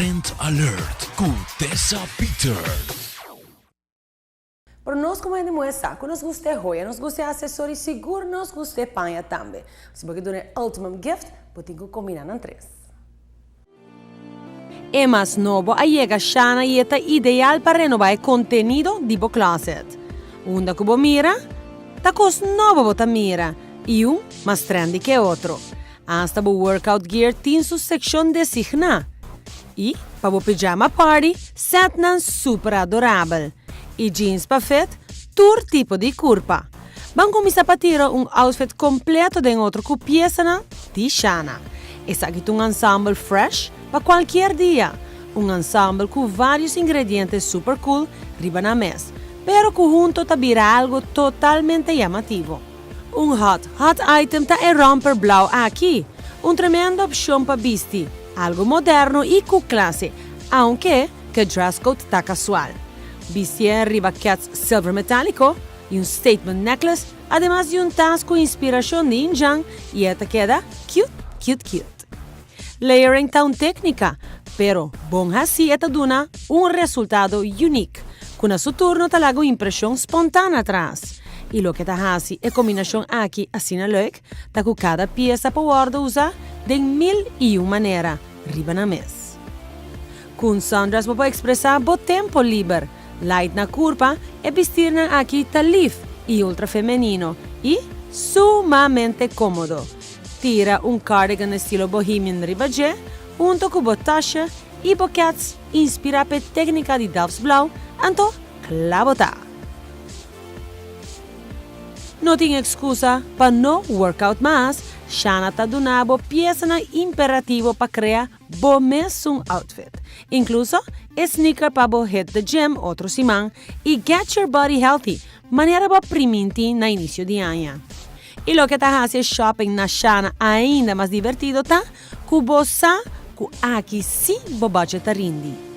Trend Alert ku Tessa Peters. Pero nos como hende muhe sa cu nos gusta e hoya, nos gusta e accesorio y sigur nos gusta e paña tambe. Si bo ke duna e ultimate gift, bo tin cu combina nan tres. E mas nobo a yega Shana y e ta ideal pa renoba e contenido di bo closet. Unda cu bo mira, ta cos nobo bo ta mira y un mas trendy ke otro. Hasta bo workout gear tin su seccion designa. Y pa bo pijama party, setnan super adorabel. Y jeans pa fit tur tipo di curpa. Ban cuminsa pa tira un outfit completo den otro cu piesanan di Shana. Esaki ta un ensemble fresh pa cualkier dia. Un ensemble cu varios ingrediente super cool riba nan mes, pero cu hunto ta bira algo totalmente yamativo. Un hot, hot item ta e romper blauw aki. Un tremendo opcion pa bisti, algo moderno y cu clase, aunke cu e dress code ta casual. Bisti'e riba keds silver metalico y un statement necklace, ademas di un tas cu inspiracion di Indjan y e ta keda cute, cute, cute. Layering ta un tecnica, pero bon haci e ta duna un resultado unique, cu na su turno ta laga un impresion spontan atras. Y loke ta haci e combinacion aki asina leuk ta cu cada pieza por wordo usa den mil y un manera riba nan mes. Cu un sundress bo por expresa bo tempo liber, light na curpa, e bistirnan aki ta lief y ultra femenino y sumamente comodo. Tira un cardigan estilo bohemian riba dje, hunto cu bo tasje y bo kets inspira p'e tecnica di Delfts Blauw, anto cla bo ta! No tin excusa pa no workout mas, Shana ta duna bo piesanan imperativo pa crea bo mesun outfit. Incluso e sneaker pa bo hit the gym otro siman y get your body healthy manera bo a priminti na inicio di aña. Y loke ta haci e shopping na Shana ainda mas divertido ta cu bo sa cu aki si bo budget ta rindi.